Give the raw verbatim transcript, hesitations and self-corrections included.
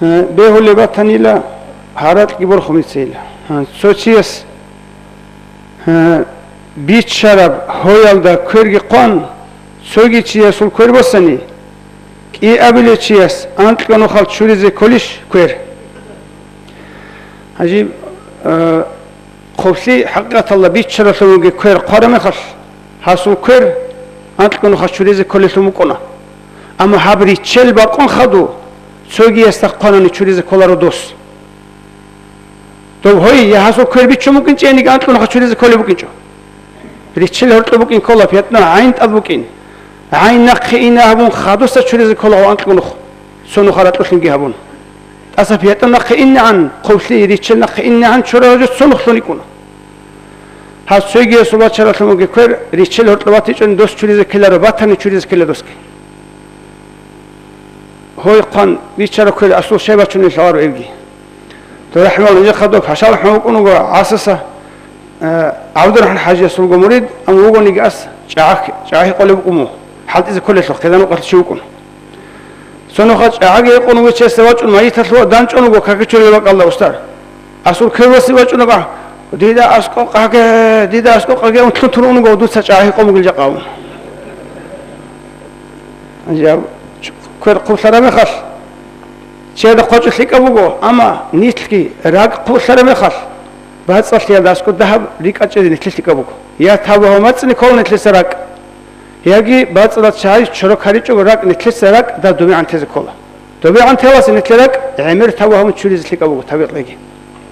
Э, бегьулеб батанила, гьаракьги борхунецейила. Э, цо чияс, э, биччараб гьоялда кверги хъван, цоги чиясул квер босани, кӀиабилев чияс анкьго нухал чуризе кколищ квер? Гьанже, э, хъублъи хӀакъикъаталда биччаралъун вугеб квер хъвараб мехалъ, гьасул квер анкьго нухалъ чуризе кколелъун букӀуна. Амма гьаб риччел бакъун хадув цогиясда хъванани чуризе кколаро дос. Дов гьой, я гьасул квер биччун букӀинчӀо, яниги анкьго нухалъ чуризе кколеб букӀинчӀо. Риччел гьоркьоб букӀин ккола, пятно гӀайн тӀад букӀин. ГӀайн нахъе ине гьабун хадуса чуризе ккола гьав анкьго нух, цо нухал ракьулъунги гьабун. ТӀаса пятно нахъе инегӀан, хъублъи риччел нахъе инегӀан чурарав жо цо нухлъун йикӀуна. Гьас цогиясул бачаралъун вугеб квер риччел гьоркьоб батичӀони дос чуризе ккеларо, батани чуризе ккела досги. Гьой хъван биччараб квер асул щай бачунеб лъаларо эбги. Дов рахӀмал нижехъа дов пашал хӀун вукӀун вуго ГӀасаса, э, ГӀабдурахӀман хӀажиясулго мурид, амма вугониги ас чӀагӀахь-, чӀагӀи къолеб букӀун буго, хӀалтӀизе кколелъул, хъизан-укъалъ чи вукӀун. Цо нухалъ чӀагӀаги гьекъон вугев чиясда вачӀун майиталъув данчӀун вуго какичурел бакӀалда устар. Асул квер босизе вачӀунеб ахӀ, дида аскӀоб къаге, дида аскӀоб къаге, унтлъун тун унго, дуца чӀагӀи къо бугел жакъа абун. Гьанже аб-, квер хъублъараб мехалъ, чияда хъвачӀо лъикӀаб буго, амма нилъги ракӀ хъублъараб мехалъ, бацӀцӀалъиялда аскӀоб дагьаб рикӀкӀад чӀезе нилъе лъикӀаб буго. Я тавбу гьабун бацӀцӀине ккола нилъеца ракӀ, яги бацӀцӀадал чагӀи чорок гьаричӀого ракӀ нилъеца ракӀ доб добегӀан тезе ккола. ДобегӀан телалъе нилъер ракӀ гӀемер тавбу гьабун чуризе лъикӀаб буго, тавбу кьеги.